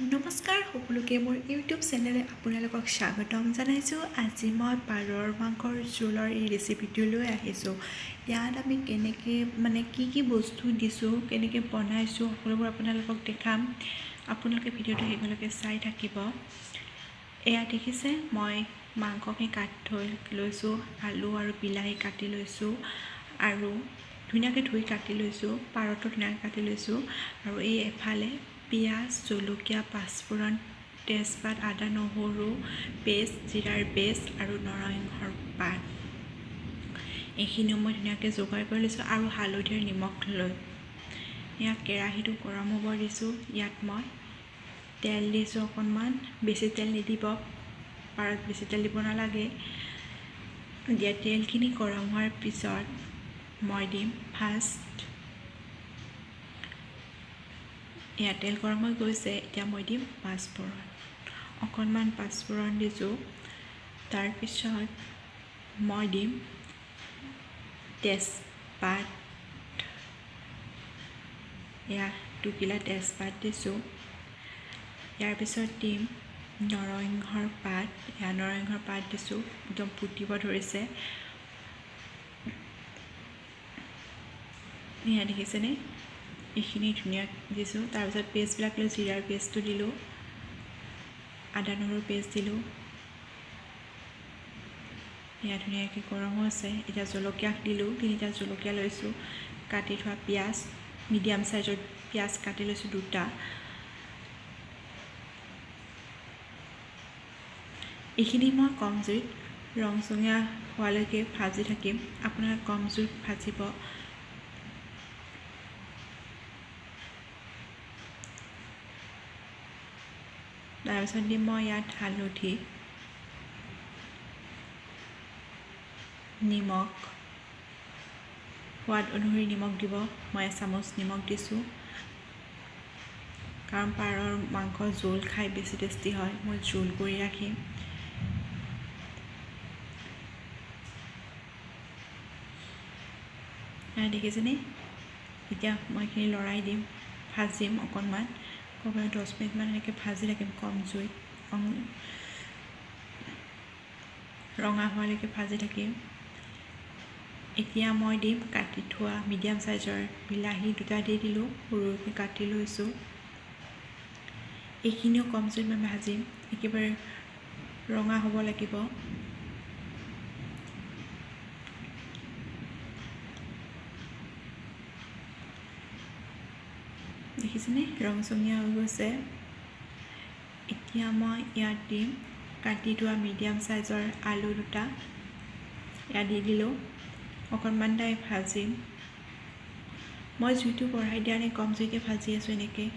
নমস্কাৰ সকলোকে মোৰ ইউটিউব চেনেলে আপোনালোকক স্বাগতম জনাইছোঁ। আজি মই পাৰৰ মাংসৰ জোলৰ এই ৰেচিপিটো লৈ আহিছোঁ। ইয়াত আমি কেনেকৈ মানে কি কি বস্তু দিছোঁ, কেনেকৈ বনাইছোঁ সকলোবোৰ আপোনালোকক দেখাম। আপোনালোকে ভিডিঅ'টো শেষলৈকে চাই থাকিব। এয়া দেখিছে, মই মাংসখিনি কাটি থৈ লৈছোঁ, আলু আৰু বিলাহী কাটি লৈছোঁ আৰু ধুনীয়াকৈ ধুই কাটি লৈছোঁ, পাৰটো ধুনীয়াকৈ কাটি লৈছোঁ। আৰু এই এফালে পিঁয়াজ, জলকীয়া, পাঁচফোৰণ, তেজপাত, আদা নহৰু পেষ্ট, জিৰাৰ পেষ্ট আৰু নৰসিংহৰ পাত, এইখিনিও মই ধুনীয়াকৈ যোগাৰ কৰি লৈছোঁ। আৰু হালধি আৰু নিমখ লৈ ইয়াত কেৰাহীটো গৰম হ'ব দিছোঁ। ইয়াত মই তেল দিছোঁ অকণমান, বেছি তেল নিদিব, পাৰত বেছি তেল দিব নালাগে। দিয়া তেলখিনি গৰম হোৱাৰ পিছত মই দিম ফাৰ্ষ্ট, এয়া তেল গৰম হৈ গৈছে, এতিয়া মই দিম পাঁচফোৰণ, অকণমান পাঁচফোৰণ দিছোঁ। তাৰপিছত মই দিম তেজপাত, এয়া 2 কিলা তেজপাত দিছোঁ। ইয়াৰ পিছত দিম নৰসিংহৰ পাত, এয়া নৰসিংহৰ পাত দিছোঁ, একদম ফুটিব ধৰিছে। এয়া দেখিছেনে, এইখিনি ধুনীয়া দিছোঁ। তাৰপিছত পেষ্টবিলাক লৈ জিৰাৰ পেষ্টটো দিলোঁ, আদা নহৰু পেষ্ট দিলোঁ। এয়া ধুনীয়াকৈ গৰম হৈছে। এতিয়া জলকীয়া দিলোঁ, 3টা জলকীয়া লৈছোঁ। কাটি থোৱা পিঁয়াজ, মিডিয়াম চাইজৰ পিঁয়াজ কাটি লৈছোঁ 2টা। এইখিনি মই কম জুইত ৰংচঙীয়া হোৱালৈকে ভাজি থাকিম। আপোনালোকে কম জুইত ভাজিব। তাৰপিছত দিম মই ইয়াত হালধি, নিমখ, সোৱাদ অনুসৰি নিমখ দিব। মই 1 চামুচ নিমখ দিছোঁ, কাৰণ পাৰৰ মাংস জোল খাই বেছি টেষ্টি হয়। মই জোল কৰি ৰাখিম। দেখিছেনে, এতিয়া মই এইখিনি লৰাই দিম, ভাজিম অকণমান, কমেও 10 মিনিটমান এনেকৈ ভাজি থাকিম কম জুইত, ৰঙা হোৱালৈকে ভাজি থাকিম। এতিয়া মই দিম কাটি থোৱা মিডিয়াম চাইজৰ বিলাহী 2টা দি দিলোঁ, সৰুকৈ কাটি লৈছোঁ। এইখিনিও কম জুইত মই ভাজিম, একেবাৰে ৰঙা হ'ব লাগিব। দেখিছেনে, ৰংচঙীয়া হৈ গৈছে। এতিয়া মই ইয়াত দিম কাটি থোৱা মিডিয়াম চাইজৰ আলু 2টা, ইয়াত দি দিলোঁ। অকণমান টাইম ভাজিম। মই জুইটো বঢ়াই দিয়া নাই, কম জুইতে ভাজি আছোঁ এনেকৈ।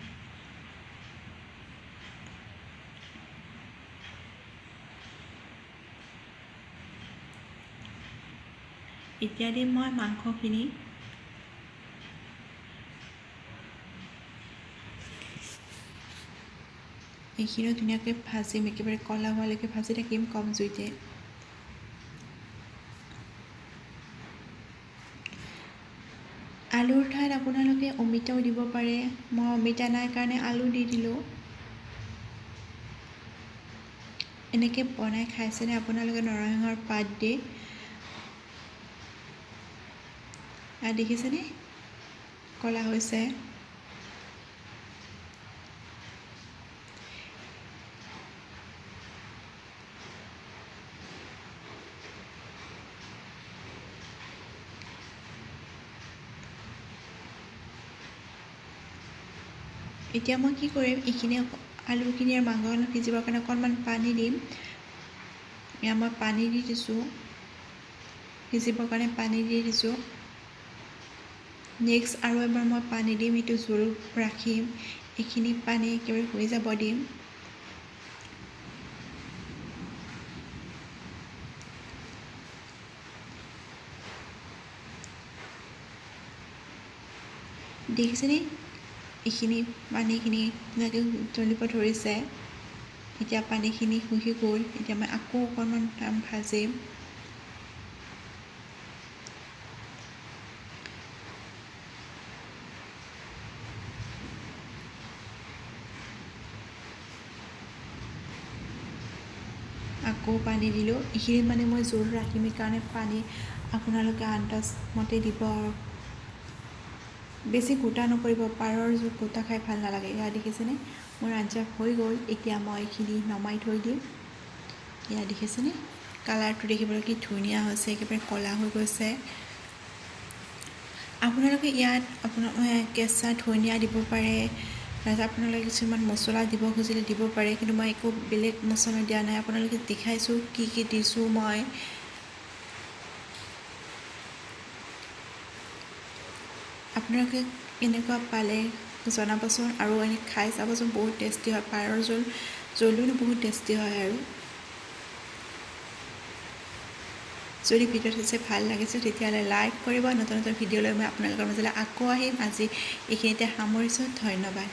এতিয়া দিম মই মাংসখিনি। এইখিনিও ধুনীয়াকৈ ভাজিম, একেবাৰে ক'লা হোৱালৈকে ভাজি থাকিম কম জুইতে। আলুৰ ঠাইত আপোনালোকে অমিতাও দিব পাৰে, মই অমিতা নাই কাৰণে আলু দি দিলোঁ। এনেকৈ বনাই খাইছেনে আপোনালোকে নৰসিংহৰ পাত দি? দেখিছেনে ক'লা হৈছে। এতিয়া মই কি কৰিম, এইখিনি আলুখিনি আৰু মাংসখিনি সিজিবৰ কাৰণে অকণমান পানী দিম। এয়া মই পানী দি দিছোঁ, সিজিবৰ কাৰণে পানী দি দিছোঁ। নেক্সট আৰু এবাৰ মই পানী দিম, এইটো জোল ৰাখিম। এইখিনি পানী একেবাৰে হৈ যাব দিম। দেখিছেনে, এইখিনি পানীখিনি ধুনীয়াকৈ উতলিব ধৰিছে। এতিয়া পানীখিনি শুহি গ'ল। এতিয়া মই আকৌ অকণমান টাইম ভাজিম। আকৌ পানী দিলোঁ। এইখিনি মানে মই জোল ৰাখিম, সেইকাৰণে পানী আপোনালোকে আন্দাজমতে দিব আৰু বেছি গোটা নকৰিব, পাৰৰ জোল গোটা খাই ভাল নালাগে। এয়া দেখিছেনে মোৰ আঞ্জা হৈ গ'ল। এতিয়া মই এইখিনি নমাই থৈ দিম। এয়া দেখিছেনে কালাৰটো দেখিবলৈ কি ধুনীয়া হৈছে, একেবাৰে ক'লা হৈ গৈছে। আপোনালোকে ইয়াত আপোনাৰ কেঁচা ধনিয়া দিব পাৰে, তাৰপিছত আপোনালোকে কিছুমান মছলা দিব খুজিলে দিব পাৰে, কিন্তু মই একো বেলেগ মছলা দিয়া নাই। আপোনালোকে দেখাইছোঁ কি কি দিছোঁ মই। আপোনালোকে কেনেকুৱা পালে জনাবচোন, আৰু এনে খাই চাবচোন, বহুত টেষ্টি হয়। পাৰৰ জোলটো বহুত টেষ্টি হয়। আৰু যদি ভিডিঅ'টো চাই ভাল লাগিছে তেতিয়াহ'লে লাইক কৰিব। নতুন নতুন ভিডিঅ' লৈ মই আপোনালোকৰ মাজলৈ আকৌ আহিম। আজি এইখিনিতে সামৰিছোঁ, ধন্যবাদ।